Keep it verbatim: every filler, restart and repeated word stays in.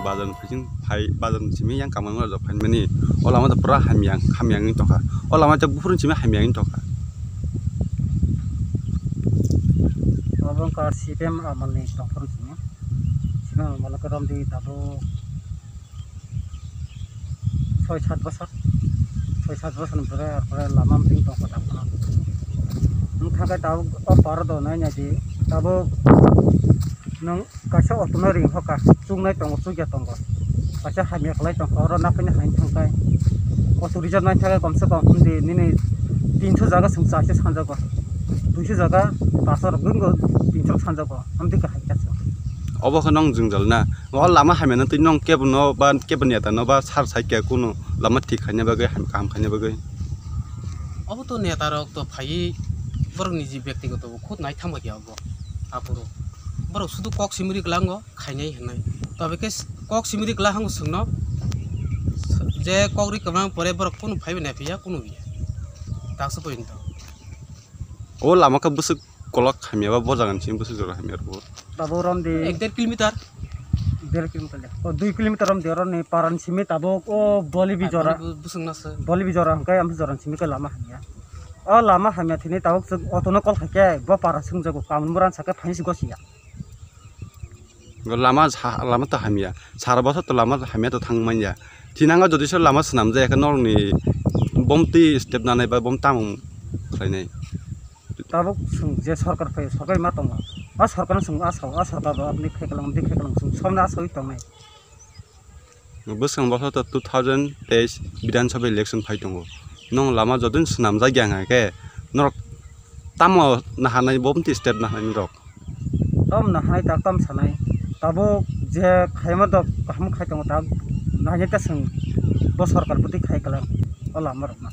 bazar ni phaising phai, bazar ni simi yang kamani rok phaimani. O lama to pura hamya, hamya wngwi tongkha. O lama to buphuru simi hamya wngwi tongkha. Obo wngkha C P M amal ni tongphuru simi. C P M amal khe romdi tabuk soi sat bosor, soi sat bosor ni pore, ar pore lama mting tongkha tabuk. Wngkha khe tabuk o paro do nai nai di, tabuk nwng kaisa auto no ring hoka, chuknai tongo, chukya tongo, kaisa hamya kwlai tongkha, oro naphani haino thangkhe auto reserve nai thangkhe komse kom hwn di nini tinso jaga chwng charso sanjago, duiso jaga paso rok bini tinso sanjago, amtwi khe hai khe chwng. Obo khe nwng jwngjal na? O lama hamya no twi nwng kebo no ba kebo neta no ba sar sai khe kunu lama thik khaina bagwi, ham kaham khaina bagwi? Obo to neta rok to phaiwi borok ni je byaktigoto bo khud nai thangba khe obo aphuru. Borok sudu kok simi ri kwlango khainai hinwi. Tobe khe kok simi ri kwla hango chwngno je kok ri kwmang pore borok kunu phaiwi nai phiya kunu ya. Taksa pointo. O lama khe bwswk kolok hamya ba bo jaga ni simi bwswk jora hamya rw? Tabuk romdi ek der kilometer. Der kilometer le. O dui kilometer romdi oroni paran simi tabuk o boli bijora. Bwswk nasa. Boli bijora hwnkhe amsa jora simi khe lama hamya. O lama hamya thini tabuk chwng auto no call khaikhe bo para swngjago kamun boran sakhe phainsi gosiya. Lama sa-, lama to hamya. Sara bosor to lama hamya to thang manya. Thinango jodi se lama swnamjaya khe norokni bomtwi step nanai ba bom tamo khlainai. Tabuk chwng je sorkar phai, sorkar ma tongo. A sorkar no chwng a sao, a sorkar bo aboni khaikhalang, aboni khaikhalang chwng somni a sawi tongnai. Bwskang bosor to two thousand teis Bidhan Sabha election phai tongo. Nong lama jodin swnamjak ya hwnga khe norok tamo naharnai bomtwi step naharnai norok? Tom naharnai ta tom sanai. Tabuk je khaima dok kaham khai tongo ta naharnai ta chwng bo sorkar bwtwi khai kwlang o lama rok no.